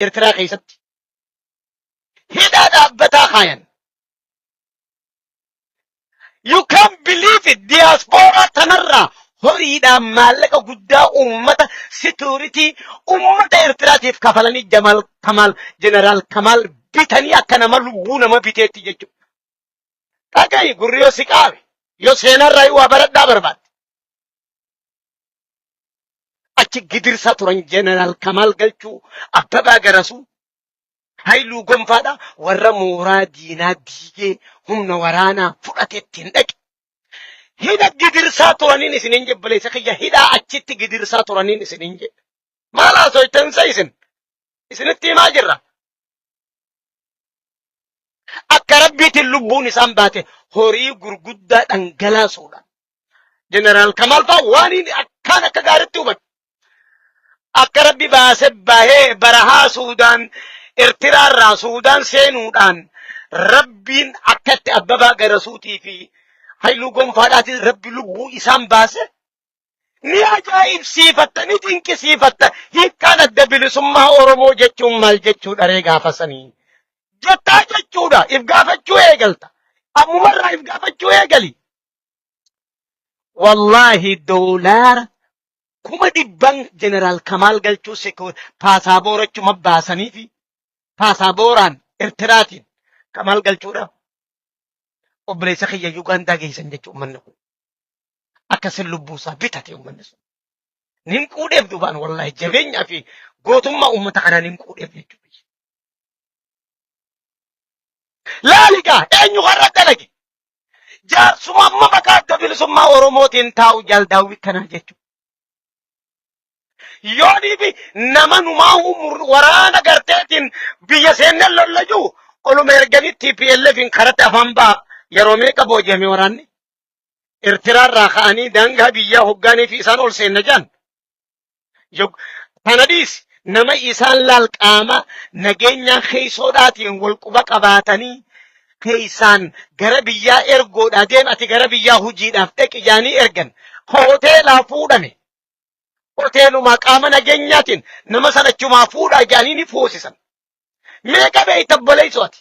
Eertiraa keessatti. Hidhaa dhaabbataa kaayan. You can't believe it. Diaspora tanarraa horiidhaan maallaqa guddaa uummata security uummata Eertiraatiif kafalanii Jamal Kamaal Jeneraal Kamaal bitanii akka nama lubbuu nama biteetti jechuudha. Dhaga'i gurri yoo si qaabe yoo seenarraa waa baradhaa barbaadde. Achi gidirsaa turan Jeneraal Kamaal Galchuu, Abbabaa Garasuu, Haayiluu Gonfaadha warra mooraa diinaa diigee humna waraanaa fudhate ittiin dhaqe. Hidha gidirsaa turaniin isiniin jebboleessa kiyya hidhaa achitti gidirsaa turaniin isiniin jedhe. Maal haasoytansa isin? Isinitti himaa jirra. Akka rabbiitiin lubbuun isaan baate horii gurguddaa dhangalaasuudhaan. Jeneraal Kamaal fa'aa waan inni akkaan akka gaariitti hubatu. Akka rabbi baase bahee barahaa Suudaan Ertiraarraa Suudaan seenuudhaan rabbiin akkatti Abbabaa Garasuutii fi Hayluu Gonfaadhaatiin rabbi lubbuu isaan baase ni ajaa'ibsiifatta ni dinqisiifatta hiikkaan adda bilisummaa Oromoo jechuun maal jechuudha ree gaafa sanii jettaa jechuudha if gaafachuu eegalta ammumarraa if gaafachuu eegali. Wallaahi doolaara 100,000 jeneraal Kamaal Galchuu paasaaboora achuma baasanii fi paasaabooraan Ertiraatiin Kamaal Galchuudha obboleessa kiyya Yugaandaa geessan jechuun uummanni kun. Akkasin lubbuusaa bitate uummanni sun. Nin quudheef dubaan wallaahi jabeenyaa fi gootummaa uummata kanaa nin quudheef jechuudha. Laaligaa eenyu har'a dalage? Jaarsuma amma maqaa adda bilisummaa Oromootiin taa'u jaal daawwit kanaa jechuudha. Yoonii fi nama numaa waraana garteetiin biyya seenneen lolla jiru oluma erganii TPLFin karatti afaan ba'a yeroo meeqa booji'ame waraanni. Ertiraarraa ka'anii daangaa biyyaa hoggaanii fi isaan ol seenna jaan. Tana dhiisi nama isaan laal qaama nageenyaa keessoodhaatiin wal quba qabaatanii keessaan gara biyyaa ergoodhaa deem ati gara biyyaa hojiidhaaf dhaqi jaanii ergan hoteelaa fuudhame. Hoteelumaa qaama nageenyaatiin nama sana achumaa fuudhaa jaanii ni fuusisan. Meeqa beeyta obboleessoo ati?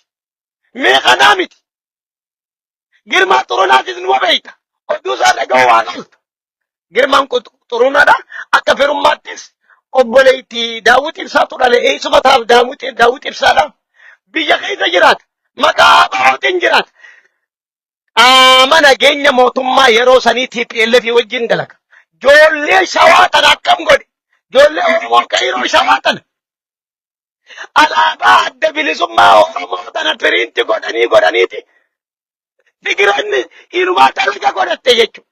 Meeqa naa miti? Girmaa Xurunaatis numa beeyta. Oduu isaa dhaga'uu waan ooltu. Girmaan Xurunaadha. Akka firummaattis obboleettii Daawwit Ibsaatu dhale. Eessuma taaf Daawwit Ibsaadha. Biyya keessa jiraata. Maqaa ABOtiin jiraata. Qaama nageenya mootummaa yeroo sanii TPLF wajjin dalaga. Ijoollee shawaa tana akkam godhe? Ijoollee Oromoo qeyroo shawaa tana. Alaabaa adda bilisummaa Oromoo tana piriinti godhanii godhaniiti Tigiroonni inumaa dalagaa godhatte jechuudha.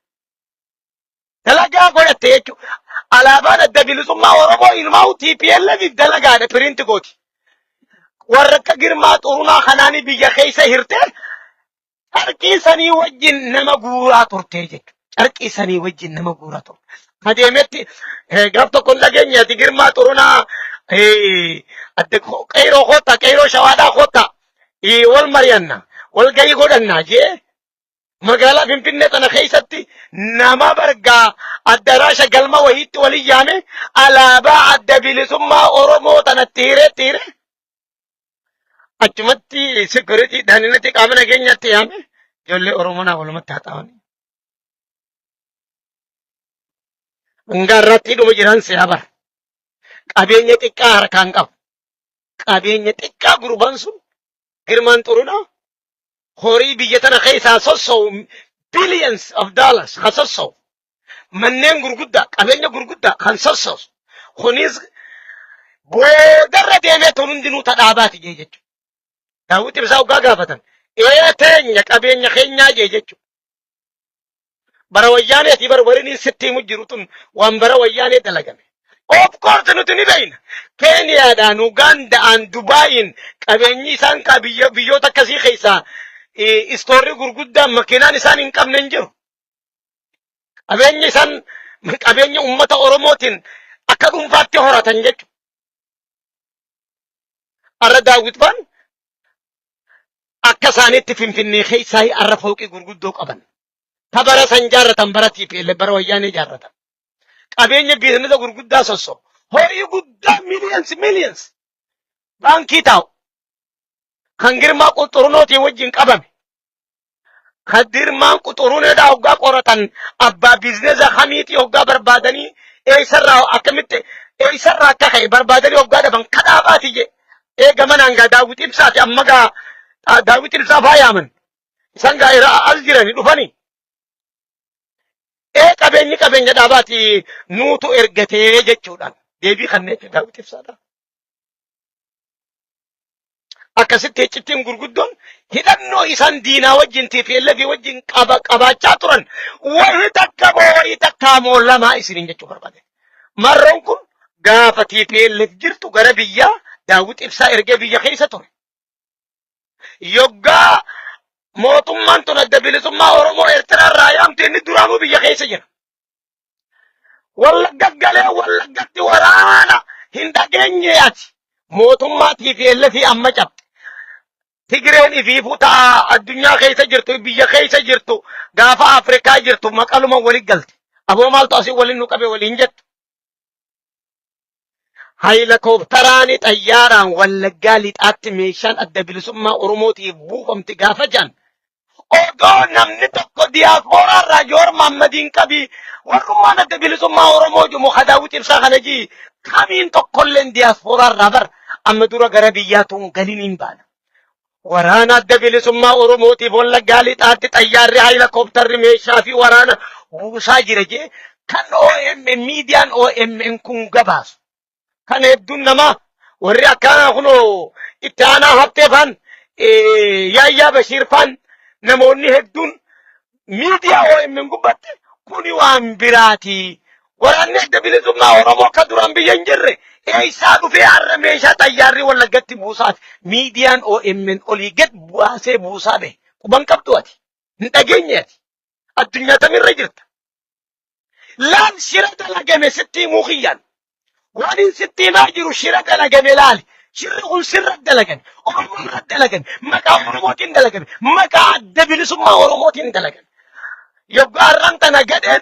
Dalagaa godhatte jechuudha. Alaabaan adda bilisummaa Oromoo inumaa TPLF dalagaadha piriinti gooti. Warra akka Girmaa Xurunaa kanaanii biyya keessa hirtee carqii sanii wajjin nama guuraa turte jechuudha. Carqii sanii wajjin nama guuraa turte. Adeemetti gaaf tokko hin dhageenye ati Girmaa Xurunaa adda qeyroo koottaa qeyroo shawaadhaa koottaa wal mari'anna wal gahii godhanna jee magaalaa Finfinnee tana keessatti nama bargaa addaraasha galma wayiitti waliin yaame alaabaa adda bilisummaa Oromoo tanatti hireetti hire achumatti security daninatti qaama nageenyaatti yaame ijoollee Oromoo naa walumatti haxaa'an. Hanga irratti dhuma jiran si'a bara. Qabeenya xiqqaa harkaan qabu. Qabeenya xiqqaa gurbaan sun Girmaan Xurunaa horii biyya tana keessaa sosso'u billions of dollars kan sosso'u manneen gurguddaa qabeenya gurguddaa kan sosso'u kunis boodarra deemee tun hundinuu ta dhaabaati jee jechuudha. Daawwit Ibsaa ugaa gaafatan ee teenya qabeenya keenyaa jee jechuudha. Bara wayyaaneetii bara warri sitti himu jiru tun waan bara wayyaanee dalagame. Of course nuti ni beeyna. Keeniyaadhaan, Ugaandaan, Dubaayin qabeenyi isaan kaa biyyoota akkasii keessaa istoorri gurguddaan makiinaan isaan hin qabne hin jiru. Qabeenya isaan qabeenya uummata Oromootiin akka dhuunfaatti horatan jechuudha. Arra Daawwit faan akka isaaniitti Finfinnee keessaa arra fooqii gurguddoo qaban. Ta bara san jaarratan bara TPLF bara wayyaanee jaarratan. Qabeenya biizinesa gurguddaa sosso. Horii guddaa millions millions. Baankii taa'u. Kan Girmaa Quxxurunootii wajjin qabame. Kan Girmaan Quxuruneedhaa hoggaa qoratan abbaa biizinesa kamiitii hoggaa barbaadanii eessarraa akkamitti eessarraa akka ka'e barbaadanii hoggaa dhaban kadhaabaati je. Eega manaan gaa Daawwit Ibsaati amma gaa Daawwit Ibsaa faa yaaman. Isaan gaa irraa as jirani dhufanii. Ee qabeenyi qabeenya dhaabaati nuutu ergatee jechuudhaan deebii kanneen jechuudha Daawwit Ibsaadha. Akkasitti iccittiin gurguddoon hidhannoo isaan diinaa wajjin TPLF wajjin qaba qabaachaa turan wayii takka moo wayii takkaa moo lamaa isiniin jechuu barbaade. Marroon kun gaafa TPLF jirtu gara biyyaa Daawwit Ibsaa ergee biyya keessa ture. Yoggaa mootummaan tun adda bilisummaa Oromoo Eertiraa irraa yaamte inni duraanuu biyya keessa jira. Wallagga galee Wallaggatti waraana hin dhageenye ati. Mootummaa TPLF amma cabxe. Tigreen ifiifuu ta'a addunyaa keessa jirtu biyya keessa jirtu gaafa Afrikaa jirtu maqaluma wali galte. Aboo maaltu asii waliin nu qabe waliin jettu. Haayilakooftaraani xayyaaraan Wallaggaa lixaatti meeshaan adda bilisummaa Oromootiif buufamti gaafa jedhan odoo namni tokko diyaaspooraa irraa Joor Maammadiin qabii warrummaan adda bilisummaa Oromoo jumu Daawwit Ibsaa kana jii kamiin tokkolleen diyaaspooraa irraa bar amma dura gara biyyaa tun galin hin baana. Waraana adda bilisummaa Oromootiif Wallaggaa lixaatti xayyaarri haayilakoophtarri meeshaa fi waraana buusaa jira jee kan OMN miidiyaan OMN kun gabaasu. Kan hedduun namaa warri akkanaa kunoo itti aanaa haftee faan Yaayyaa Bashiir faan namoonni hedduun miidiyaa OMN gubbatti kuni waan biraati. Waraanni adda bilisummaa Oromoo akka duraan biyya hin jirre eessaa dhufee har'a meeshaa xayyaarri Wallaggatti buusaati. Miidiyaan OMN olii gad baasee buusaa bahe. Quban qabdu ati. Hin dhageenye ati. Addunyaa tamirra jirta. Laal shira dalagame sitti himuu kiyyaan. Waan hin sitti himaa jiru shira dalagame laali. Shirri kun sirra dalagame. Oromoo irra dalagame. Maqaa Oromootiin dalagame. Maqaa adda bilisummaa Oromootiin dalagame. Yoggaa har'aan tana gadheen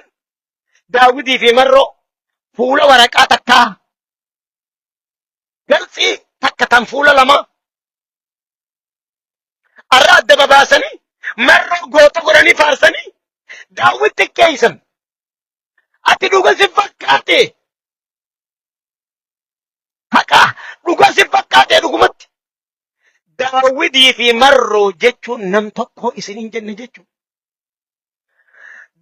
Daawwitii fi Marroo fuula waraqaa takkaa galtsii takka tan fuula lama arra adda babaasanii Marroo goota godhanii faarsanii Daawwit xiqqeessan. Ati dhuga si fakkaate. Haqa dhuga si fakkaate dhugumatti. Daawwitii fi Marroo jechuun nam tokko isin hin jenne jechuudha.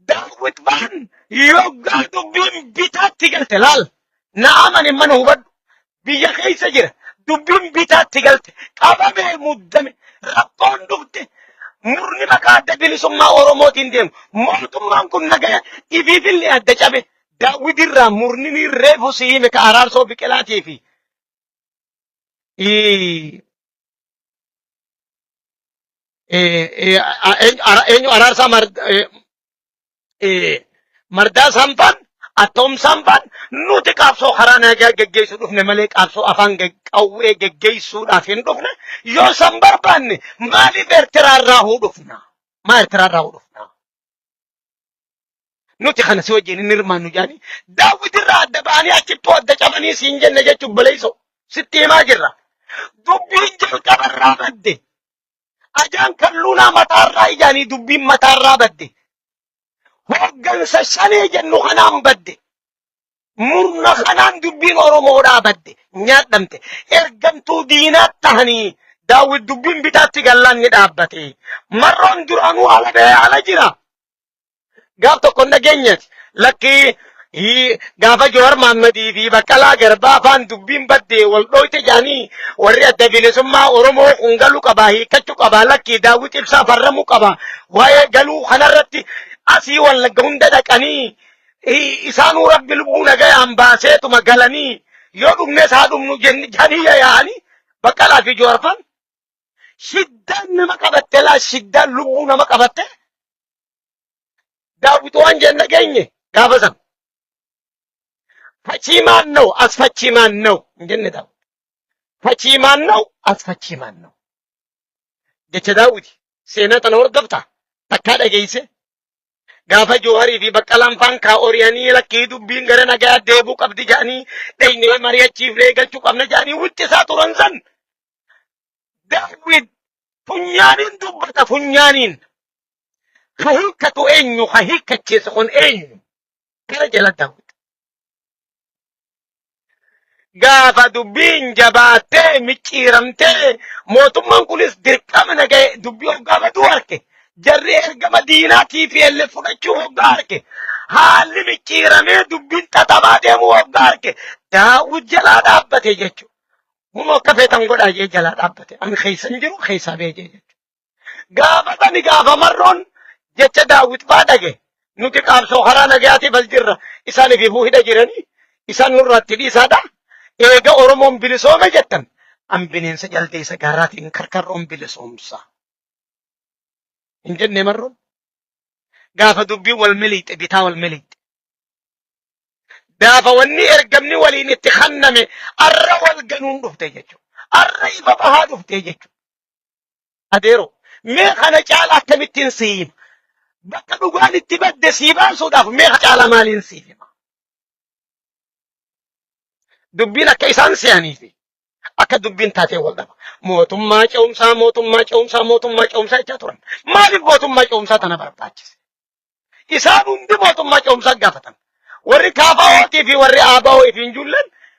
Daawwit faan yoggaa dubbiin bitaatti galte laal. Na amani mana hubadhu. Biyya keessa jira. Dubbiin bitaatti galte. Qabamee muddame. Rakkoon dhufte. Murni maqaa adda bilisummaa Oromootiin deemu. Mootummaan kun nagaya ifiifillee adda cabe. Daawwit irraa murni ni reefu si hime ka araarsoo biqilaatii fi eenyu araarsaa mardaa sanfaan attoomsaan faan nuti qaabsoo karaa nagaa geggeessuu dhufne malee qaabsoo afaan qawwee geggeessuudhaaf hin dhufne yoo san barbaanne maaliif Eertiraa irraa huu dhufna? Maa Eertiraa irraa huu dhufna? Nuti kana si wajjin hin hirmaannu jaanii Daawwit irraa adda ba'anii achittuu adda cabanii siin jenne jechuun baleessoo sitti himaa jirra. Dubbiin jalqaba irraa badde. Ajaan kalluunaa mataarraa ijaanii dubbiin mataarraa badde. Hooggansa shanee jennu kanaan badde. Murna kanaan dubbiin Oromoodhaa badde. Nyaadhamte. Ergamtuu diinaa tahanii Daawwit dubbiin bitaatti gallaan ni dhaabbate. Marroon duraanuu ala ba'ee ala jira. Gaaf tokko hin dhageenyeeti. Lakkii gaafa Jowaar Mahammadii fi Baqqalaa Garbaa afaan dubbiin baddee wal dhooyte jedhanii warri adda bilisummaa Oromoo kun galuu qabaa hiikkachuu qabaa lakkii Daawwit Ibsaa farramuu qaba waa'ee galuu kanarratti asii Wallagga hunda dhaqanii isaanuu rabbi lubbuu nagayaan baaseetuma galanii yoo dhumnes haa dhumnu jedhanii yaa'anii Baqqalaa fi Jowaar faan shiddaan nama qabatte laa shiddaan lubbuu nama qabatte Daawwit waan jeen dhageenye gaafa san. Fachii maan ነው አስፈቺ ማን ነው hin jenne Daawwit. Fachii maan ነው አስፈቺ ማን ነው jecha Daawwiti seenaa tana hordofta takkaa dhageeyse gaafa Jooharii fi Baqqalaan faan kaa ori'anii lakkii dubbiin gara nagaa deebuu qabdi jedhanii dhaynee mari'achiifnee galchuu qabna jedhanii wixxisaa turan san Daawit funyaaniin dubbata funyaaniin. Ka hiikkatu eenyu? Ka hiikkachiisu kun eenyu? Kana jala Daawit. Gaafa dubbiin jabaattee micciiramtee mootummaan kunis dirqama naga'e dubbii hoggaa baduu arke. Jarri ergama diinaa TPLF fudhachuu hoggaa arke. Haalli micciiramee dubbiin xaxamaa deemuu hoggaa arke. Daawit jalaa dhaabbate jechuudha. Humna akka feetan godhaa jee jalaa dhaabbate. Ani keessa hin jiru keessaa bee jee jechuudha. Gaafa sani gaafa marroon jecha Daawit faa dhage. Nuti qaabsoo karaa nagayaatiif as jirra. Isaan ifiifuu hidha jiranii. Isaan nurraa itti dhiisaadha. Eega Oromoon bilisoome jettan. An bineensa jaldeessa gaaraatiin karkarroon bilisoomsa. Hin jenne marroon. Gaafa dubbiin wal miliixxe bitaa wal miliixxe. Gaafa wanni ergamni waliin itti kanname arra wal ganuun dhufte jechuudha. Arra ifa bahaa dhufte jechuudha. Adeero, mee kana caala akkamittiin sii hima? Bakka dhugaan itti badde sii baasuudhaaf mee kana caala maaliin sii hima? Dubbiin akka isaan se'anii fi akka dubbiin taatee wal dhaba. Mootummaa ce'umsaa, mootummaa ce'umsaa, mootummaa ce'umsaa jechaa turan. Maaliif mootummaa ce'umsaa tana barbaachise? Isaan hundi mootummaa ce'umsaa gaafatan. Warri KFO'tii fi warri ABO fi hin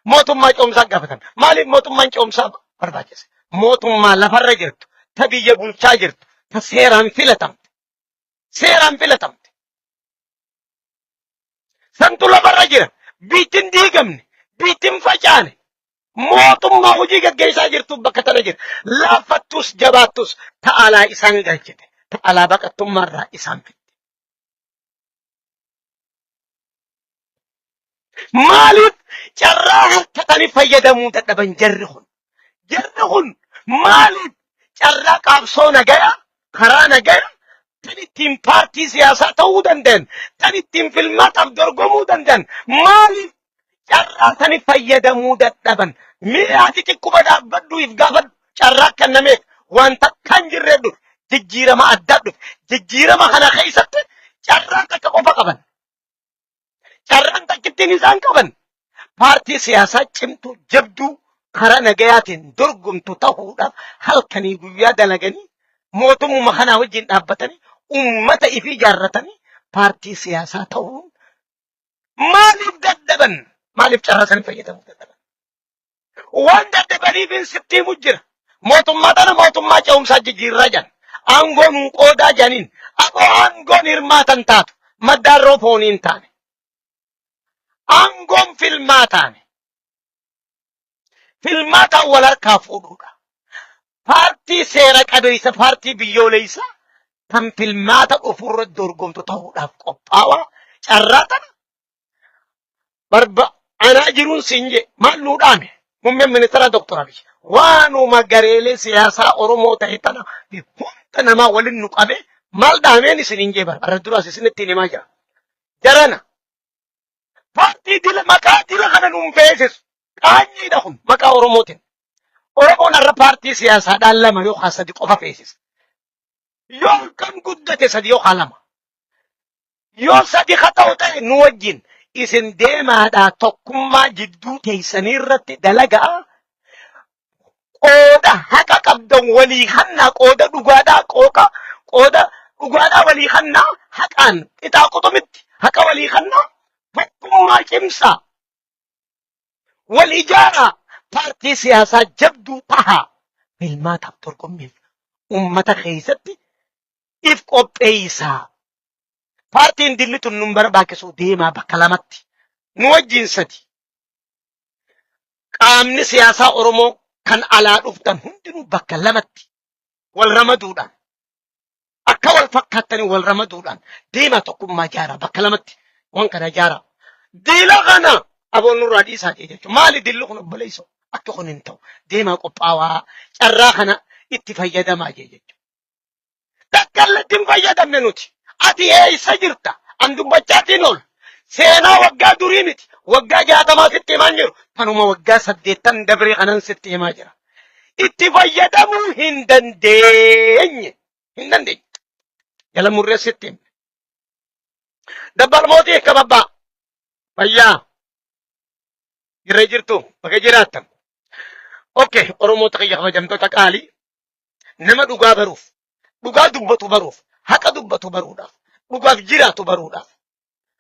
mootummaa ce'umsaa gaafatan. Maaliif mootummaan ce'umsaa barbaachise? Mootummaa lafarra jirtu, ta biyya bulchaa jirtu, ta seeraan filatamte. Seeraan filatamte. Santu lafarra jira. Biitti hin diigamne, biitti hin facaane. Mootummaa hojii gaggeessaa jirtu bakka tana jira. Laaffattus jabaattus ta'alaa isaan galchite. Ta'alaa baqattummaarraa isaan fidde. Maaliif carraa harkatanii fayyadamuu dadhaban jarri kun? Jarri kun maaliif carraa qaabsoo nagaya karaa nagaya kan ittiin paartii siyaasaa ta'uu danda'an kan ittiin filmaataaf dorgomuu danda'an maaliif carraa sani fayyadamuu dadhaban? Mee ati xiqquma dhaabbadhu if gaafadhu. Carraa kennameef waan takka hin jirree dhufe, jijjiirama addaa dhufe. Jijjiirama kana keessatti carraa takka qofa qaban. Carraan takkittiin isaan qaban paartii siyaasaa cimtuu jabduu karaa nagayaatiin dorgomtu ta'uudhaaf halkanii guyyaa dalaganii mootummuma kanaa wajjin dhaabbatanii ummata ifii ijaarratanii paartii siyaasaa ta'uun maaliif dadhaban? Maaliif carraa sanii fayyadamuu dadhaban? Waan dadhabaniif sitti himu jira. Mootummaa tana mootummaa ce'umsaa jijjiirraa jedhan. Aangoo nuu qoodaa jedhaniin. Aboo aangoon hirmaatan taatu. Maddaarroo foonii hin taane. Aangoon filmaa taane. Filmaataan wal harkaa fuudhuudha. Paartii seera qabeessa paartii biyyoolessaa kan filmaata dhufuurra dorgomtu ta'uudhaaf qophaawaa carraa tana barba anaa jiruun siin jee maal nuu dhaame muummeen ministeera Dr. Abiy waanuma gareelee siyaasaa Oromoo ta'e tana hunda namaa waliin nu qabe maal dhaameen isiniin jee bara arra duraas isinitti himaa jira. Jarana paartii dila maqaa dila kana nuun feesisu qaanyiidha kun maqaa Oromootiin. Oromoon har'a paartii siyaasaadhaan lama yookaan sadi qofa feesisa. Yoo kan guddate sadi yookaan lama. Yoo sadi ka ta'u ta'e nu wajjin isin deemaadhaa tokkummaa jidduu teessanii irratti dalagaa qooda haqa qabdan walii kannaa qooda dhugaadhaa qooqa qooda dhugaadhaa walii kannaa haqaan qixaa quxumitti haqa walii kannaa tokkummaa cimsaa wal ijaaraa paartii siyaasaa jabduu tahaa filmaataaf dorgommiif ummata keessatti if qopheessaa. Paartiin dilli tun nun barbaachisu deemaa bakka lamatti. Nu wajjin sadi. Qaamni siyaasaa Oromoo kan alaa dhuftan hundinuu bakka lamatti wal ramaduudhaan akka wal fakkaattanii wal ramaduudhaan deemaa tokkummaa ijaaraa bakka lamatti waan kana ijaaraa. Dila kana aboon nurraa dhiisaa jee jechuudha. Maali dilli kun obboleessoo? Akka kun hin ta'u. Deemaa qophaawaa carraa kana itti fayyadamaa jee jechuudha. Takka illee itti hin fayyadamne nuti. Ati eessa jirta? An dubbachaatiin oola. Seenaa waggaa durii miti. Waggaa 60 sitti himaa hin jiru. Tanuma waggaa 80 dabree kanan sitti himaa jira. Itti fayyadamuu hin dandeenye. Hin dandeenye. Jala murree sitti himne. Dabbaal mootii akka babbaa. Fayyaa. Jirree jirtu. Baga jiraattan. Okay. Oromoota kiyya kabajamtoota qaalii. Nama dhugaa baruuf, dhugaa dubbatu baruuf, haqa dubbatu baruudhaaf, dhugaaf jiraatu baruudhaaf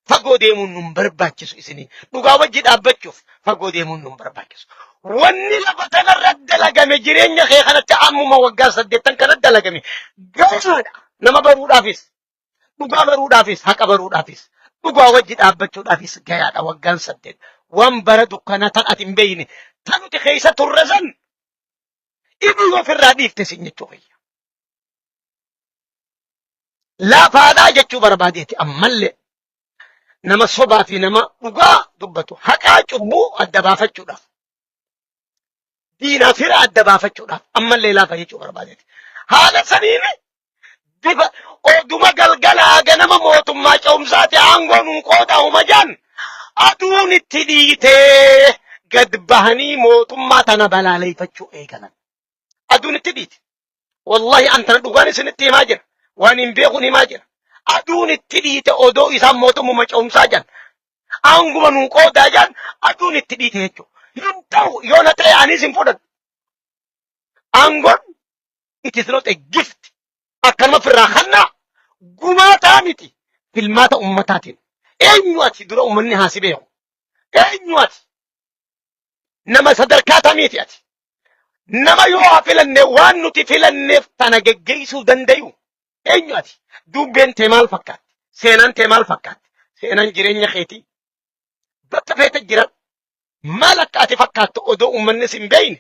fagoo deemuun nun barbaachisu isinii. Dhugaa wajji dhaabbachuuf fagoo deemuun nun barbaachisu. Wanni lafa kanarra dalagame jireenya kee kanatti ammuma waggaa 8 kana dalagame gahaadha. Nama baruudhaafis, dhugaa baruudhaafis, haqa baruudhaafis, dhugaa wajji dhaabbachuudhaafis gayaadha waggaan 8. Waan bara dukkanaa tan ati hin beeyne tan nuti keessa turre san inni ofirraa dhiifte sin jechuu kiyya. Laafaadhaa jechuu barbaadeeti ammallee nama sobaa fi nama dhugaa dubbatu haqaa cubbuu adda baafachuudhaaf diinaa fira adda baafachuudhaaf ammallee laafa jechuu barbaadeeti. Haala saniin bifa oduma galgalaa ganama mootummaa ce'umsaati aangoo nuun qooda huma jaan aduun itti dhiitee gad bahanii mootummaa tana balaaleeffachuu eegalan. Aduun itti dhiite. Wallahi an tana dhugaan isinitti himaa jira. Waan hin beekun himaa jira. Aduun itti dhiite odoo isaan mootummuma ce'umsaa jan. Aanguma nuu qoodaa jan aduun itti dhiite jechuudha. Hin ta'u yoo na ta'e anis hin fudhadhu. Aangoon it is not a gift. Akkanuma firraa kannaa gumaataa miti. Filmaata ummataatiin. Eenyu ati dura ummanni haa si beeku. Eenyu ati? Nama sadarkaa tamiiti ati? Nama yoo haa filanne waan nuti filanneef tana geggeessuu dandayu. Eenyu ati? Dubbeen tee maal fakkaatti? Seenaan tee maal fakkaatti? Seenaan jireenya keetii bakka feete jira. Maal akka ati fakkaattu odoo ummanni si hin beekne.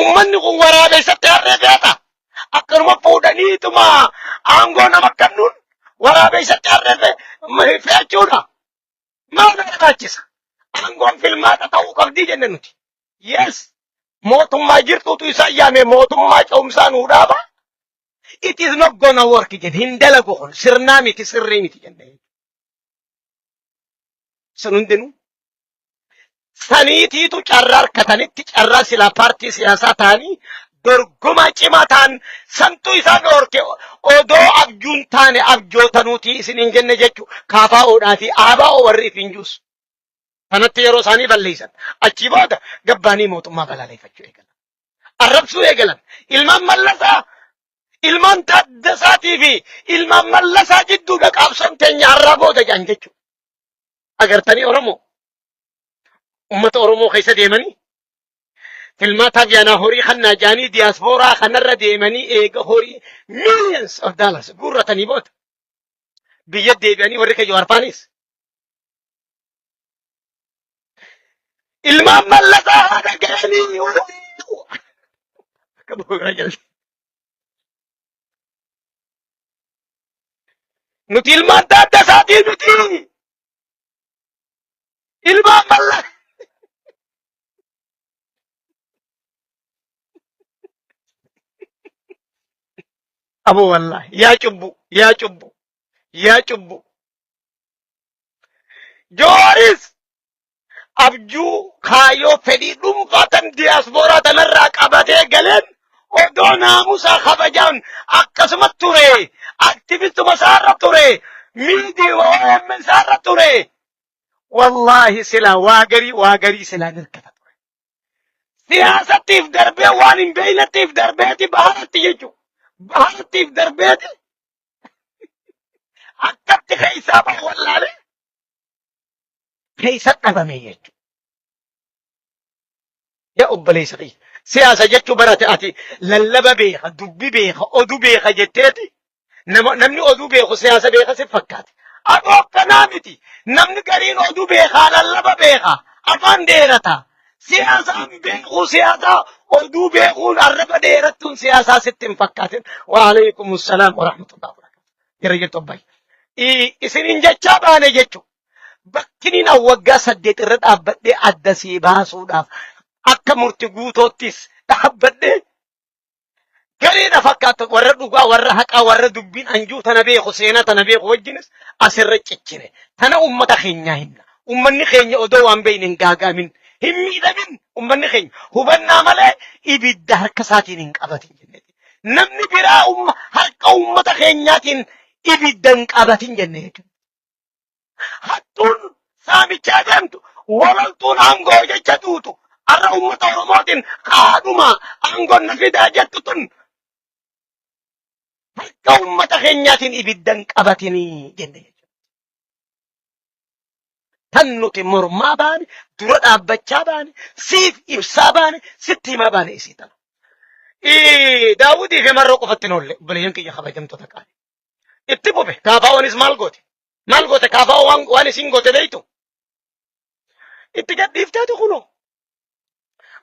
Ummanni kun waraabessatti harree fe'ata. Akkanuma fuudhaniituma aangoo nama kennuun waraabessatti harree fe'achuudha. Maal barbaachisa? Aangoon filmaata ta'uu qabdii jenne nuti. Yes. Mootummaa jirtuutu isaan yaame mootummaa ce'umsaa nuu dhaaba. It is not gonna work jenne hin dalagu kun sirnaa miti sirrii miti jenne. Sun hundinuu saniitiitu carraa harkatanitti carraa silaa paartii siyaasaa ta'anii dorgomaa cimaa ta'an santu isaan dhorke odoo abjuun taane abjootanuutii isin hin jenne jechu kaafaa'oodhaa fi aabaa'oo warri ifiin juus. Kanatti yeroo isaanii balleessan achii booda gabbaanii mootummaa balaaleffachuu eegalan. Arrabsuu eegalan. Ilmaan Mallasaa ilmaan Taaddasaatii fi ilmaan Mallasaa jidduudha qaabsoon teenya har'aa booda jedhan jechuudha. Agartanii Oromoo ummata Oromoo keessa deemanii filmaataaf yaanaa horii kannaa jaanii diyaaspooraa kanarra deemanii eega horii millions of dollars guurratanii booda biyya deebi'anii warri keeyyo arfaanis ilmaan Mallasaa haadha ga'anii akka bu'uura jalli. Nuti ilmaan Taaddasaatii miti. Ilmaan Mallas. Aboo wallaahi yaa cubbu yaa cubbu yaa cubbu. Jawaaris abjuu kaayyoo fedhii dhuunfaa tan diyaaspooraa tanarraa qabatee galeen odoo naamusaa kabajaan akkasuma ture aktivistuma isaarra ture miidiyaa OMN isaarra ture wallaahi silaa waa garii waa garii silaa hirkata ture. Siyaasattiif darbee waan hin beeknettiif darbeeti baharatti jechuudha. Baharattiif darbeeti akkatti keessaa bahu wallaalee keessa dhabame jechuudha. Yaa obboleessa kiyya. Siyaasa jechuu barate ati lallaba beeka, dubbi beeka, oduu beeka jetteeti nama namni oduu beeku siyaasa beeka si fakkaate. Adoo akkanaa miti. Namni gariin oduu beekaa lallaba beeka, afaan dheerata. Siyaasaan beekuu siyaasaa oduu beekuun arraba dheerattuun siyaasaa sitti hin fakkaatin. Waalaikum salaam wa rahmatullahi wa barakatuh. Jira jirtu abbaay. Isiniin jechaa baane jechuudha. Bakkiniin an waggaa 8 irra dhaabbadhee adda sii baasuudhaaf akka murti guutoottis dhaabbadhee gareedha fakkaata warra dhugaa warra haqaa warra dubbiin anjuu tana beeku seenaa tana beeku wajjinis asirra cichine tana ummata keenyaa himna ummanni keenya odoo waan beekne hin gaagaamin hin miidhamin ummanni keenya hubannaa malee ibidda harka isaatiin hin qabatin jenneeti namni biraa umma harka ummata keenyaatiin ibidda hin qabatin jenne jechuudha. Hattuun saamichaa deemtu, walaltuun aangoo jecha duutu, Har'a uummata Oromootiin haadhuma aangoon na fidaa jettu tun harka uummata keenyaatiin ibiddan qabatinii jenne jechuudha. Tan nuti mormaa baane, dura dhaabbachaa baane, siif ibsaa baane, sitti himaa baane isii tana. Daawudii fi Marroo qofatti hin oolle obboleeyyan kiyya kabajamtoota qaali. Itti fufe kaafaa'oonis maal goote? Maal goote kaafaa'oo waan isin goote beektu? Itti gadhiifteetu kunoo.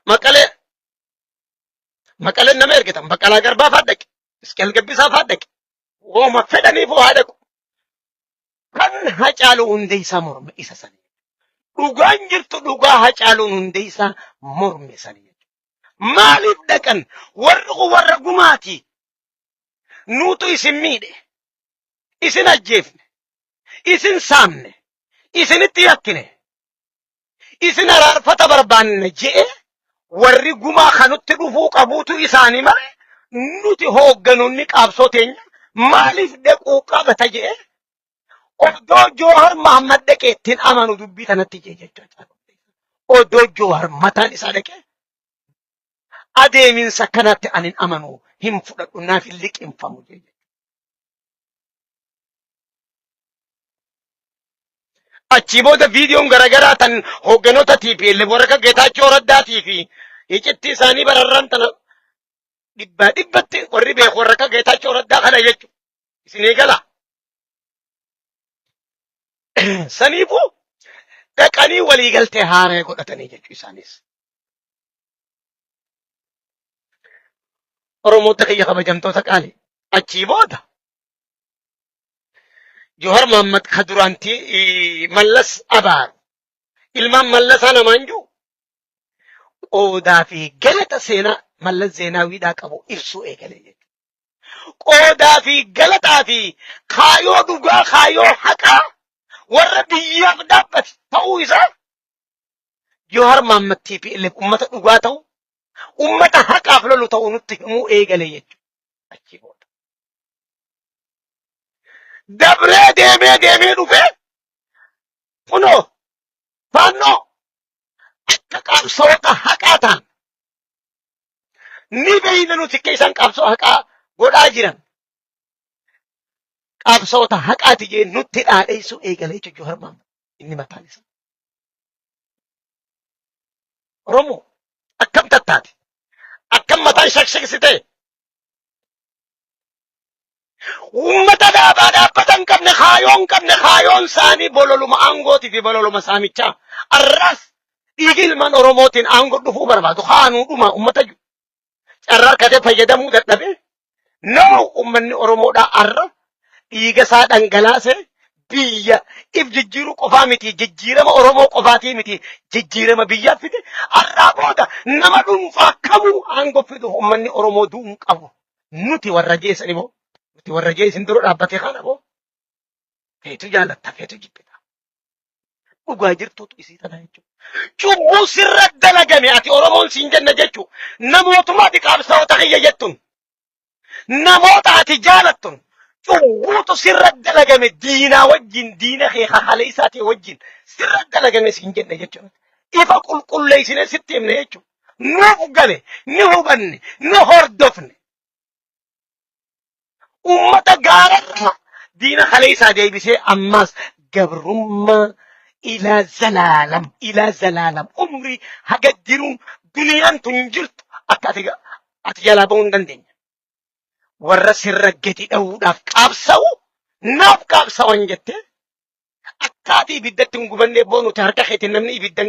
Maqalee Maqaleen nama ergitan Baqqalaa Garbaa fa'aa dhaqe. Isqeel Gabbisaa fa'aa dhaqe. Wooma fedhaniifuu haa dhaqu. Kan Hacaaluu Hundeessaa morme isa sani. Dhugaan jirtu dhugaa Hacaaluun Hundeessaa morme sani. Maaliif dhaqan? Warri kun warra gumaati. Nuutu isin miidhe. Isin ajjeefne. Isin saamne. Isinitti yakkine. Isin araarfata barbaanne je'e warri gumaa kanutti dhufuu qabuutu isaanii malee nuti hoogganoonni qaabsoo teenya maaliif dhaquu qabata je'e odoo Joohar Mahammad dhaqee ittiin amanu dubbii tanatti je'e jechuudha. Odoo Joohar mataan isaa dhaqee adeeminsa kanatti ani hin amanu hin fudhadhu naaf hin liqinfamu je'e. Achii booda viidiyoon garaagaraa tan hoogganoota TPLF warra akka Geetaachoo Raddaatii fi iccitti isaanii bararraan tana dhibbaa dhibbatti warri beeku warra akka Geetaachoo Raddaa kana jechuudha. Isinii gala. Saniifuu dhaqanii waliigaltee haaraa godhatanii jechuu isaanis. Oromoota kiyya kabajamtoota qaali. Achii booda Johar Mahammad ka duraanti Mallas abaaru ilmaan Mallasaa namaan jiru qoodaa fi galata seenaa Mallas Zeenaawiidhaa qabu ibsuu eegale jechuudha. Qoodaa fi galataa fi kaayoo dhugaa kaayoo haqaa warra biyyaaf dhaabbate ta'uu isaa Johar Mahammad TPLF ummata dhugaa ta'u ummata haqaaf lolu ta'uu nutti himuu eegale jechuudha. Achii booda. Dabree deemee deemee dhufee kunoo faannoo akka qabsoota haqaa ta'an ni beeyna nuti akka isaan qabsoo haqaa godhaa jiran qabsoota haqaati jee nutti dhaadheessuu eegalee jechuudha Johaar Mahammad inni mataan isaa. Oromoo akkam tattaate akkam mataan shakshaksi ta'e Uummata dhaabaa dhaabbata hin qabne kaayoo hin qabne kaayoon isaanii bololuma aangootii fi bololuma saamichaa. Arraas dhiigi ilmaan Oromootiin aangoo dhufuu barbaadu kaanuu dhuma uummata jiru. Carraa harkatee fayyadamuu dadhabee no uummanni Oromoodhaa arra dhiiga isaa dhangalaasee biyya if jijjiiruu qofaa miti jijjiirama Oromoo qofaatii miti jijjiirama biyyaa fide har'aa booda nama dhuunfaa kamuu aangoo fiduuf uummanni Oromoo du'uu hin qabu. Nuti warra jeesani moo? Nuti warra jeesin dura dhaabbatee kana moo? Feetu jaalatta feetu jibbita. Dhugaa jirtuutu isii tana jechuudha. Cubbuu sirra dalagame ati Oromoon siin jenna jechuudha. Namootuma ati qabsaa'ota kiyya jettuun namoota ati jaalattun cubbuutu sirra dalagame diinaa wajjin diina kee kakalee isaatii wajjin sirra dalagame siin jenne jechuudha. Ifa qulqulleessine sitti himne jechuudha. Nuuf gale, ni hubanne, ni hordofne. Uummata gaararraa diina kalee isaa deebisee ammaas gabrummaa ilaa zalaalam ilaa zalaalam umrii haga jiruun duniyaan tun jirtu akka ati jalaa ba'uu hin dandeenye. Warra sirra gadi dha'uudhaaf qaabsa'u naaf qaabsa'an jettee akka ati ibiddatti hin gubanneef boo nuti harka keetiin namni ibidda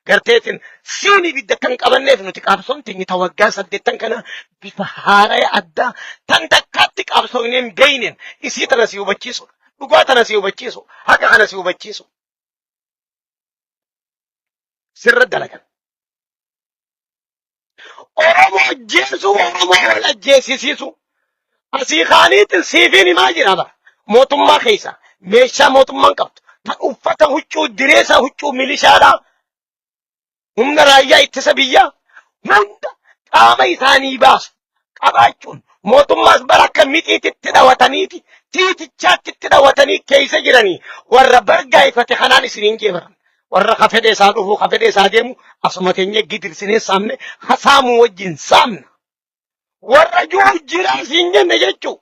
garteetiin siin ibidda kan qabanneef nuti qaabsoon teenye ta waggaa saddeettan kana bifa haaraya addaa tan takkaatti qaabsoofnee hin beeyneen isii tana si hubachiisu dhugaa tana si hubachiisu haqa kana si hubachiisu sirra dalagan. Oromoo ajjeesuu Oromoo wal ajjeesisiisu asii kaaniitiin siifiin himaa jira bara mootummaa keessa meeshaa mootummaan qabdu tan uffata huccuu direesa huccuu milishaadhaa humna raayyaa ittisa biyyaa hunda qaama isaanii baasu qabaachuun mootummaas bara akka mixiititti dhawataniiti tiitichaatti itti dhawatanii keessa jiranii warra bargaa'ifate kanaan isiniin jeebaran. Warra ka fedhe isaa dhufu ka fedhe isaa deemu asuma teenyee gidirsinee saamne ha saamuu wajjin saamna. Warra jiru jiraa siin jenne jechuu.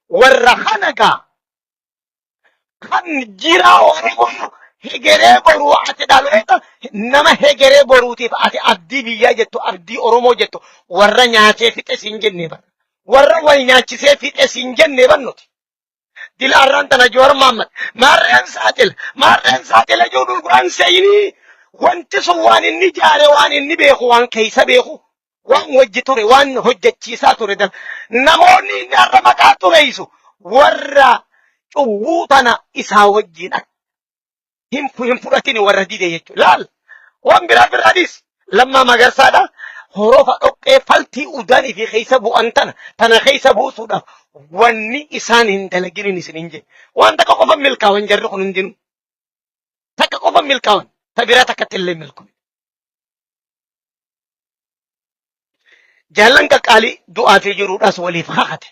Warra kana gaa kan jiraa Oromoo hegeree boruu ati dhaloota nama hegeree boruutiif ati abdii biyyaa jettu abdii Oromoo jettu warra nyaatee fixe siin jenne bara. Warra wal nyaachisee fixe siin jenne bar nuti. Dila arraan tana Joowar Mahammad maarreen saaxila maarreen saaxila jiru dhugaan seeyinii wanti sun waan inni jaare waan inni beeku waan keessa beeku waan wajji ture waan hojjechiisaa ture namoonni inni har'a maqaa xureessu warra cubbuu tana isaa wajjin akka hin fudhatin warra dide jechuudha. Laal waan biraa biraadis Lammaa Magarsaadha. Horofa dhoqqee faltii udanii fi keessa bu'an tana tana keessa buusuudhaaf wanni isaan hin dalaginin isin hin jedhe. Waan takka qofa milkaawan jarri kun hundinuu. Takka qofa milkaawan ta biraa takkatti illee milkoof. Jaallan qaqqaalii du'aa fi jiruudhaas waliif kakate.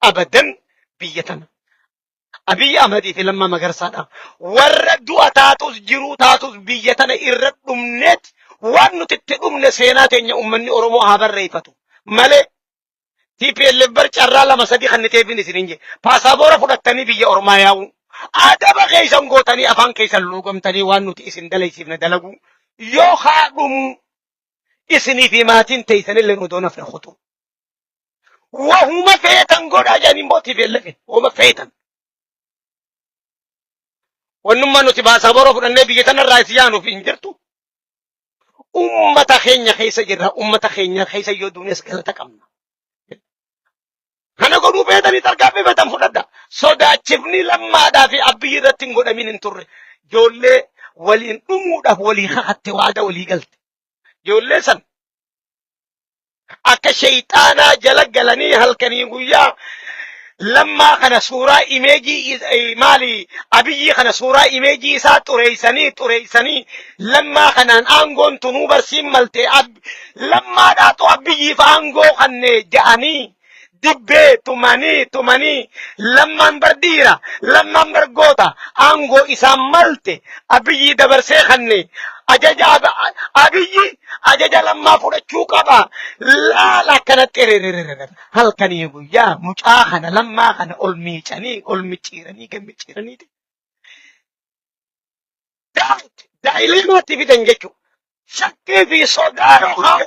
Abadan biyya tana. Abiy Ahmadii fi Lammaa Magarsaadha. Warra du'a taatus jiruu taatus biyya tana irra dhumneet waan nuti itti dhumne seenaa teenya uummanni Oromoo haa barreeffatu malee TPLF bar carraa lama sadii kan niteefin isin hin jee. Paasaboora fudhattanii biyya ormaa yaa'u. Adaba keessan gootanii afaan keessan luugamtanii waan nuti isin dalaysiifne dalaguu. Yoo haa dhumu isinii fi maatiin teessanillee odoo nafne kutu. Wahuma feetan godhaa jedhanii immoo TPLF wahuma feetan. Wannummaa nuti paasaboora fudhannee biyya tanarraa isin yaanuuf hin jirtu. Ummata keenya keessa jirra. Ummata keenya keessa yoo duunes galata qabna. Kana godhuu feetanii tarkaanfii feetan fudhadha. Sodaachifni Lammaadhaa fi Abiyyi irratti hin godhamin hin turre. Ijoollee waliin dhumuudhaaf walii kakatte waada walii galte. Ijoollee san akka sheyxaanaa jala galanii halkanii guyyaa Lammaa kana suuraa imeejii maali Abiyyii kana suuraa imeejii isaa xureessanii xureessanii Lammaa kanaan aangoon tunuu barsiin malte Lammaadhaatu Abiyyiif aangoo kanne ja'anii dibbee tumanii tumanii Lammaan bar dhiira Lammaan bar goota aangoo isaan malte Abiyyii dabarsee kanne ajaja Abiyyi ajaja Lammaa fudhachuu qaba laala akkanatti ererererere halkanii guyyaa mucaa kana Lammaa kana ol miicanii ol micciiranii gad micciiraniiti daa'ileemaatti fidan jechuudha. Shakkii fi sodaa yookaan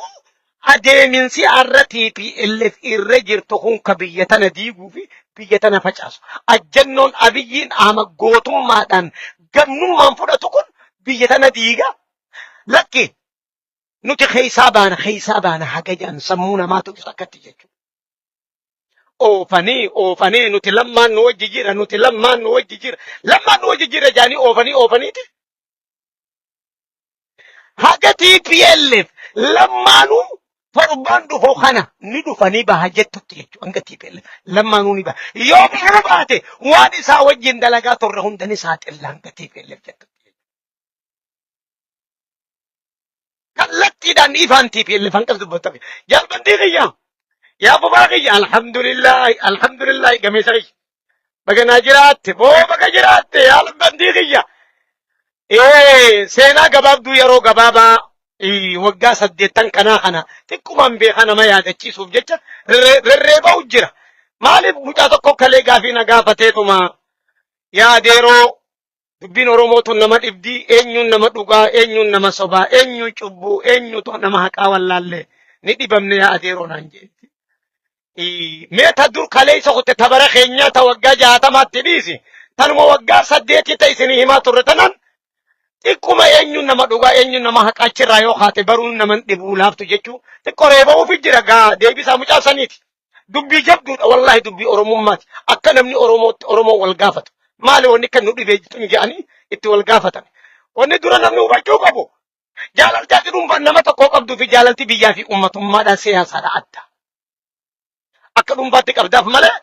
adeeminsi har'a TPLF irra jirtu kun ka biyya tana diiguu fi biyya tana facaasu. Ajjannoon Abiyyiin ama gootummaadhaan gamnummaan fudhatu kun biyya tana diiga. Lakki nuti keessaa baana keessaa baana haga jedhan sammuu namaatu akkatti jechuudha. Oofanii oofanii nuti Lammaan nu wajji jira nuti Lammaan nu wajji jira Lammaan nu wajji jira jedhanii oofanii oofaniiti. Haga TPLF Lammaanuu torban dhufu kana ni dhufanii baha jettutti jechuudha. Hanga TPLF Lammaanuu ni baha. Yoo bahuu baate waan isaa wajjin dalagaa turre hunda ni saaxilla hanga TPLF jettutti. Kallattiidhaan ifaan TPLF hanqas dubbatame. Jaalbantii kiyya yaa bobaa kiyya alhamdulillaahi alhamdulillaahi gameessa kiyya. Baga naa jiraatte boo baga jiraatte jaalbantii kiyya. Ee seenaa gabaabduu yeroo gabaabaa waggaa saddeettan kanaa kana xiqqumaan beekaa nama yaadachiisuuf jecha rerreeba'u jira. Maaliif mucaa tokko kalee gaafii na gaafateetuma yaa adeeroo dubbiin Oromoo tun nama dhibdii eenyuun nama dhugaa eenyuun nama sobaa eenyuun cubbuu eenyutu nama haqaa wallaallee ni dhibamne yaa adeeroo naan jeetti. Mee ta dur kaleessa kutte ta bara keenyaa ta waggaa 60tti dhiisi tanuma waggaa 8 ta isinii himaa turre tanan xiqquma eenyuun nama dhugaa eenyuun nama haqaa achirraa yoo kaate baruun naman dhibuu laaftu jechuu xiqqoo reeba'uufi jira gaa deebisaa mucaa saniiti. Dubbii jabduudha wallaahi dubbii Oromummaati. Akka namni Oromootti Oromoo wal gaafatu. Maali wanni kan nu dhibee tun jedhanii itti wal gaafatan. Wanni dura namni hubachuu qabu jaalalti ati dhuunfaan nama tokkoo qabduu fi jaalalti biyyaa fi uummatummaadhaan siyaasaadha adda. Akka dhuunfaatti qabdaaf malee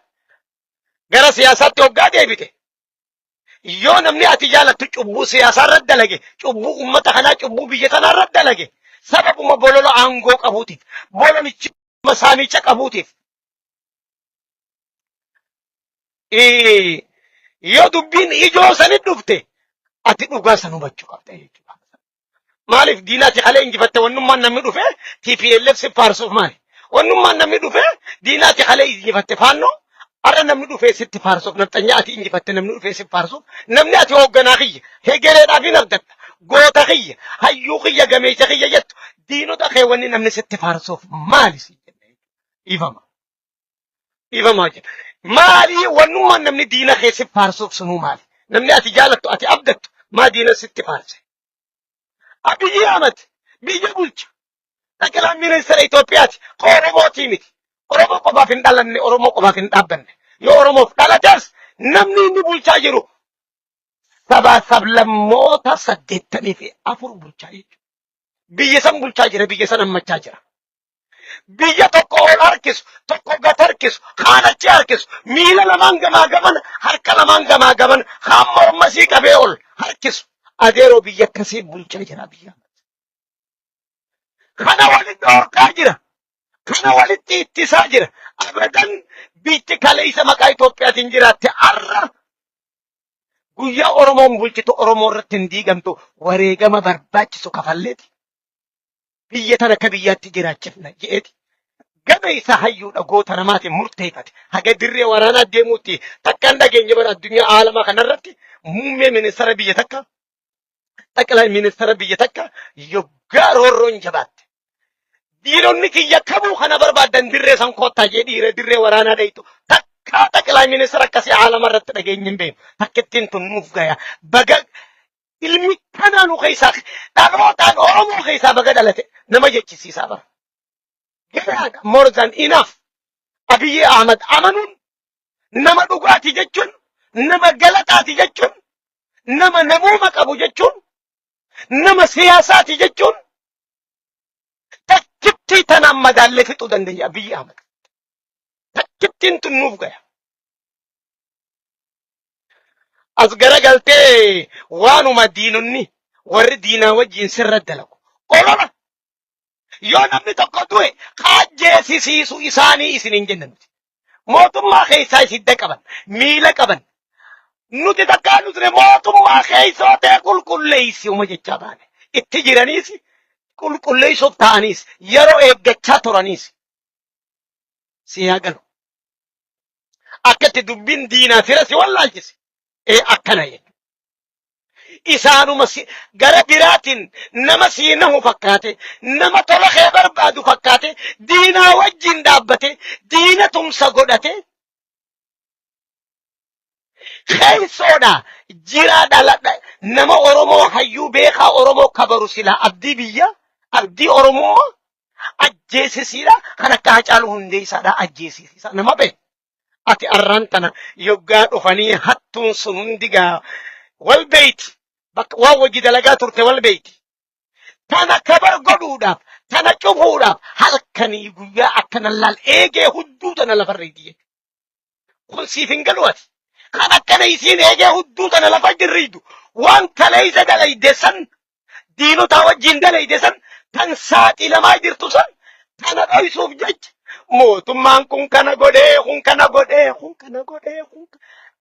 gara siyaasaatti hoggaa deebite yoo namni ati jaalattu cubbuu siyaasaa irratti dalage cubbuu uummata kanaa cubbuu biyya tanaa irratti dalage sababuma bolola aangoo qabuutiif bololichi saamicha qabuutiif yoo dubbiin ijoo sanit dhufte Ati dhugaa san hubachuu qabda jechuudha. Maaliif diina ati kalee injifatte wannummaan namni dhufe TPLF si faarsuuf maali? Wannummaan namni dhufe diina ati kalee injifatte faannoo har'a namni dhufee sitti faarsuuf nafxanyaa ati injifatte namni dhufee si faarsuuf namni ati hoogganaa kiyya hegereedhaaf hin abdatta goota kiyya hayyuu kiyya gameessa kiyya jettu diinota kee wanni namni sitti faarsuuf maali si jenne dhiifama. Dhiifama jedha. Maali wannummaan namni diina kee si faarsuuf sunuu maali? Namni ati jaalattu ati abdattu maa diina sitti faarse? Abiyyi Ahmad biyya bulcha. Xaqilaa ministeera Itoophiyaati. Ka Oromootii miti. Oromoo qofaaf hin dhalanne, Oromoo qofaaf hin dhaabbanne. Yoo Oromoof dhalates namni inni bulchaa jiru sabaa sablammoota 84 bulchaa jechuudha. Biyya san bulchaa jira, biyya san hammachaa jira. Biyya tokko ol harkisu, tokko gad harkisu, kaan achi harkisu, miila lamaan gamaa gamana, harka lamaan gamaa gamana, kaan morma sii qabee ol harkisu. Adeeroo biyya akkasii bulchaa jira biyya. Kana walitti dhorkaa jira. Kana walitti ittisaa jira. Abadan biyyi kaleessa maqaa Itoophiyaatiin jiraatte har'a guyyaa Oromoon bulchitu Oromoo irratti hin diigamtu wareegama barbaachisu kafalleeti. Biyya tana akka biyyaatti jiraachifna je'eeti. Gama isaa hayyuudha goota namaatiin murteeffate. Haga dirree waraanaa deemuutti takka hin dhageenye bara addunyaa aalamaa kanarratti muummee ministeera biyya takka xaqilaa ministeera biyya takka yoggaa roorroon jabaatte. Diinonni kiyya kamuu kana barbaadan dirree san koottaa jee dhiira dirree waraanaa dheeytu takka xaqilaa ministeera akkasii aalama irratti dhageenye hin beeknu. Takkittiin tun nuuf gaya. Baga Ilmi kanaa nu keessaa dhalootaan Oromoo keessaa baga dhalate nama jechisiisaa bara. Garaadha more than enough. Abiyyi Ahmad amanuun nama dhugaati jechuun nama galataati jechuun nama namooma qabu jechuun nama siyaasaati jechuun takkittii tanaan madaallee fixuu dandeenya Abiyyi Ahmad. Takkittiin tun nuuf gaya. As garagaltee waanuma diinonni warri diinaa wajjin sirra dalagu. Olola yoo namni tokko du'e kaajjeesisiisu isaanii isin hin jenne nuti. Mootummaa keessaa isidda qaban, miila qaban. Nuti takkaa nutne mootummaa keessoo ta'e qulqulleessi uma jechaa baane. Itti jiraniis qulqulleessuuf ta'aniis yeroo eeggachaa turaniis si haa galu. Akka itti dubbiin diinaa fira si wallaalchise. Ee akkana jechuudha. Isaanuma si gara biraatiin nama sii nahu fakkaate, nama tola kee barbaadu fakkaate, diinaa wajjin dhaabbate, diina tumsa godhate, keessoodha jiraa dhaladha nama Oromoo hayyuu beekaa Oromoo kabaru silaa abdii biyya abdii Oromummaa ajjeesisiidha kan akka Hacaaluu Hundeessaadha ajjeesisiisa nama beeku. Ati arraan tana yoggaa dhufanii hattuun sun hundi gaa wal beeyti. Bakka waan wajji dalagaa turte wal beeyti. Tana kabar godhuudhaaf, tana cufuudhaaf halkanii guyyaa akkana laal eegee hudduu tana lafarra hidhi jechuudha. Kun siif hin galu ati. Kan akkana isiin eegee hudduu tana lafa jirriitu waan kaleessa dalayde san diinotaa wajjin dalayde san tan saaxilamaa jirtu san tana dhoysuuf jecha mootummaan kun kana godhee kun kana godhee kun kana godhee kun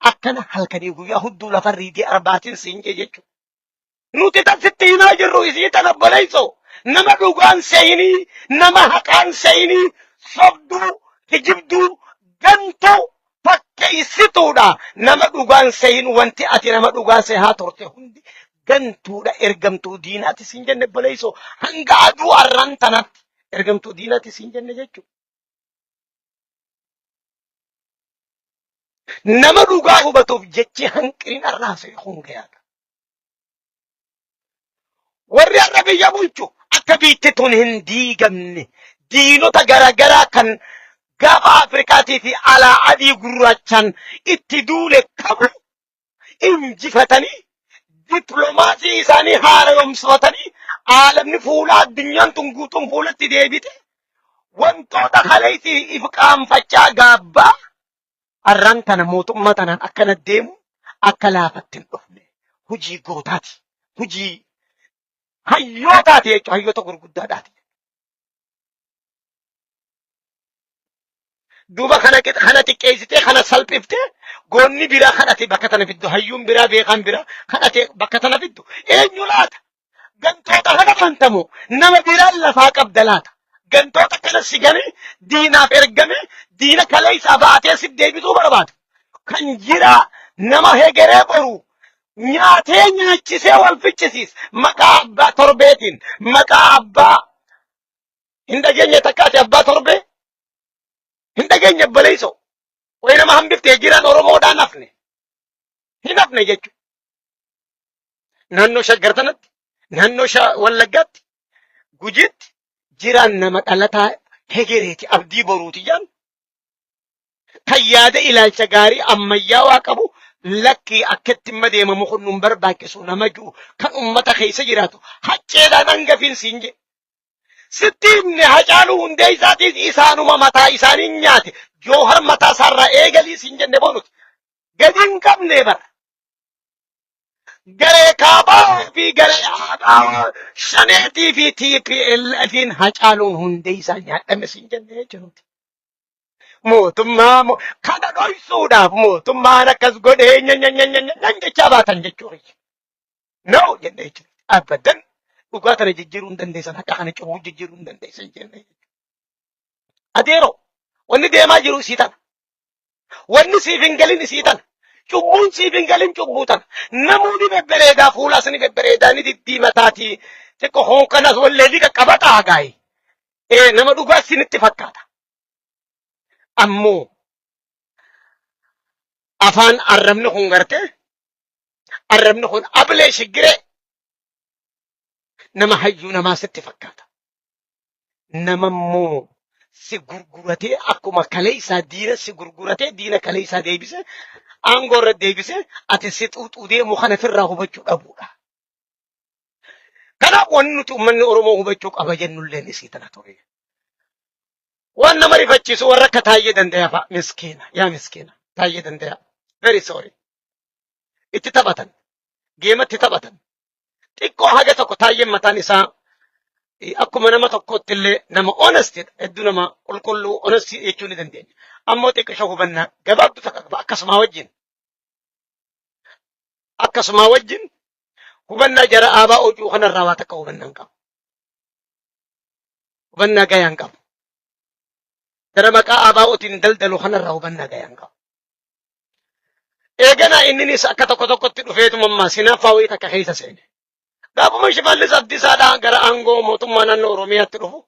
akkana halkanii guyyaa hudduu lafa riidii arbaatiin siin jee jechuudha. Nuti tan sitti himaa jirru isii tan obboleessoo nama dhugaan seeyinii nama haqaan seeyinii sobduu kijibduu gantuu fakkeessituudha nama dhugaan seeyin wanti ati nama dhugaa sehaa turte hundi gantuudha ergamtuu diinaati siin jenne obboleessoo hanga aduu arran tanatti ergamtuu diinaati siin jenne jechuudha. Nama dhugaa hubatuuf jechi hanqiniin arraase kun gayaadha. Warri har'a biyya bulchu akka biitti tun hin diigamne diinota garaagaraa kan gaafa Afrikaatii fi alaa adii gurraachaan itti duule qabu injifatanii dippiloomaasii isaanii haaromsifatanii aalamni fuula addunyaan tun guutuun fuulatti deebite wantoota kaleessi if qaanfachaa gaabbaa arraan tana mootummaa tanaan akkana deemu akka laafatti hin dhufne hojii gootaati hojii hayyootaati jechuudha hayyoota gurguddaadhaati. Duuba kana kana xiqqeessitee kana salphiftee goonni biraa kan ati bakka tana fiddu hayyuun biraa beekaan biraa kan ati bakka tana fiddu eenyu laata? Gantoota kana amantamu nama biraan lafaa qabda laata? Gantoota kana si gane diinaaf ergame diina kaleessaa baatee si deebisuu barbaada. Kan jiraa nama hegeree boru nyaatee nyaachisee wal ficcisiis maqaa abbaa torbeetiin maqaa abbaa hin dhageenye takkaati abbaa torbee hin dhageenye obboleessoo wayi nama hambiftee jiraan Oromoodhaan hafne hin hafne jechuudha. Naannoo Shaggar tanatti naannoo Wallaggaatti Gujiitti jiraan nama dhalataa hegereeti abdii boruuti jaan kan yaada ilaalcha gaarii ammayyaawaa qabu lakkii akkatti imma deemamu kun nun barbaachisu nama jiru kan ummata keessa jiraatu hacceedhaan hangafiin siin jedhe. Sitti himne Hacaaluu Hundeessaatiis isaanuma mataa isaanii nyaate Joohar mataa isaarraa eegalii siin jenne boonuti. Gadi hin qabne bara. Garee kaabaa fi garee aadaa shaneetii fi TPLFin Hacaaluun Hundeessaa nyaadhame siin jenne jechuudha. Mootummaa kana dhoysuudhaaf mootummaan akkas godhee nyanyanyanyanyan jechaa baatan jechuudha. No jenne jechuudha. Abadan dhugaa tana jijjiiruu hin dandeessan haqa kana cubbuu jijjiiruu hin dandeessan jenne. Adeero wanni deemaa jiru isii tana. Wanni siif hin galin isii tana. Cubbuun siif hin galin cubbuu tana. Namuu ni bebbereedaa fuulaas ni bebbereedaa ni diddiimataati. Xiqqoo hoonkanas wallee ni qaqqabataa gaayi. Ee nama dhugaa isinitti fakkaata. Ammoo afaan arrabni kun gartee arrabni kun ablee shiggiree nama hayyuu namaa sitti fakkaata. Nama immoo si gurguratee akkuma kaleessaa diina si gurguratee diina kaleessaa deebisee aangoo irra deebisee ati si xuuxuu deemu kana firraa hubachuu dhabuudha. Kanaaf wanni nuti uummanni Oromoo hubachuu qaba jennulleen isii tana ture. Waan nama rifachiisu warra akka Taayyee Dandayaa fa'a miskiina yaa miskiina Taayyee Dandayaa very sorry itti taphatan geematti taphatan xiqqoo haga tokko Taayyeen mataan isaa akkuma nama tokkootti illee nama honest hedduu nama qulqulluu honest jechuu ni dandeenya. Ammoo xiqqisho hubannaa gabaabduu takka qaba akkasumaa wajjin akkasumaa wajjin hubannaa jara aabaa hojii kanarraa waa takka hubannaa hin qabu. Hubannaa gayaa hin qabu. Jara maqaa ABOtiin daldalu kanarraa hubannaa gayaa hin qabu. Eeganaa inninis akka tokko tokkotti dhufeetuma ammaa sinaaffaa wayii takka keessa seene. Gaafuma Shimallis Abdiisaadhaa gara aangoo mootummaa naannoo Oromiyaatti dhufu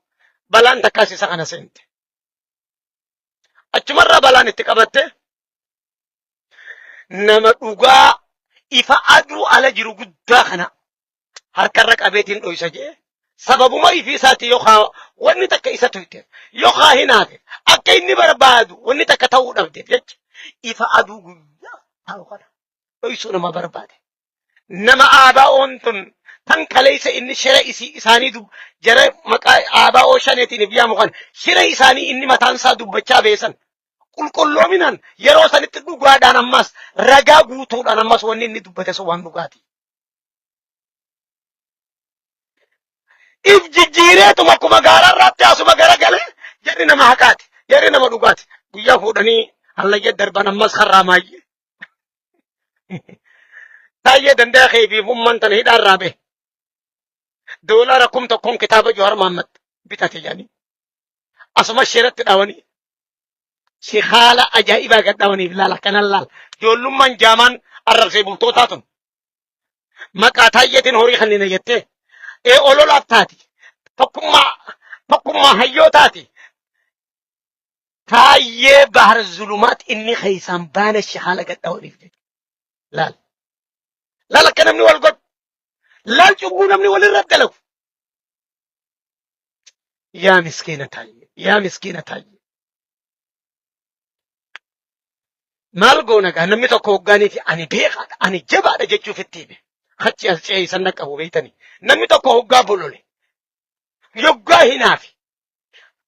balaan takkaas isa kana seente. Achumarraa balaan itti qabatte nama dhugaa ifa aduu ala jiru guddaa kana harkarra qabeetiin dhoysa jee sababuma ifii isaatii yookaan wanni takka isa tuyte yookaan hinaafe akka inni barbaadu wanni takka ta'uu dhabdeef jecha ifa aduu guyyaa ta'u kana dhoysuu nama barbaade. Nama ABOn tun tan kaleessa inni shira isii isaanii jara maqaa ABO shaneetiin if yaamu kan shira isaanii inni mataan isaa dubbachaa beesan qulqulloominaan yeroo sanitti dhugaadhaan ammas ragaa guutuudhaan ammas wanni inni dubbate sun waan dhugaati. If jijjiireetuma akkuma gaararraatti asuma garagalee jarri nama haqaati jarri nama dhugaati guyyaa fuudhanii hallayya darban ammas karraa maayyee. Taayyee danda'a kee fi umman tana hidhaarraa bahe. Doolaara 1000n kitaaba Jawaar Mahaammad bitate jedhanii. Asuma sheeratti dhaawanii. Si haala ajaa'ibaa gad dhaawaniif laala kanan laala. Ijoollummaan jaamaan arrabsee bultootaa tun. Maqaa taayyeetiin horii kanneen jettee. Ee ololaaf taati. Tokkummaa tokkummaa hayyootaati. Taayyee bahar zulumaat inni keessaan baana shahaala gad dhawaniif jechuudha. Laal. Laal akka namni wal godhu. Laal cubbuu namni walirra dalagu. Yaa miskiina taayyee. Yaa miskiina taayyee. Maal goona gaa namni tokko hoggaanii fi ani beekaadha ani jabaadha jechuuf itti hime. Achi as ce'ee isan dhaqqabu beektanii. Namni tokko hoggaa bolole. Yoggaa hinaafi.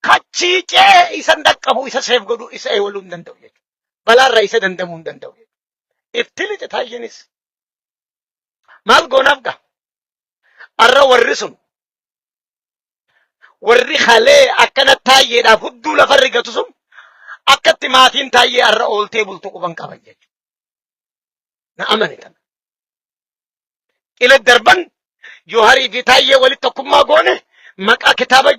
Kachii ce'ee isan dhaqqabu isa seef godhu isa eewaluu hin danda'u jechuudha. Balaarraa isa dandamuu hin danda'u jechuudha. Itti lixe taayyeenis. Maal goonaaf gaa? Arra warri sun warri halee akkana taayyeedhaaf hudduu lafa rigatu sun Akkatti maatiin Taayyee har'a ooltee bultu quban qaban jechuudha. Na amani tana. Qile darban Jooharii fi Taayyee walitti tokkummaa goone maqaa kitaaba.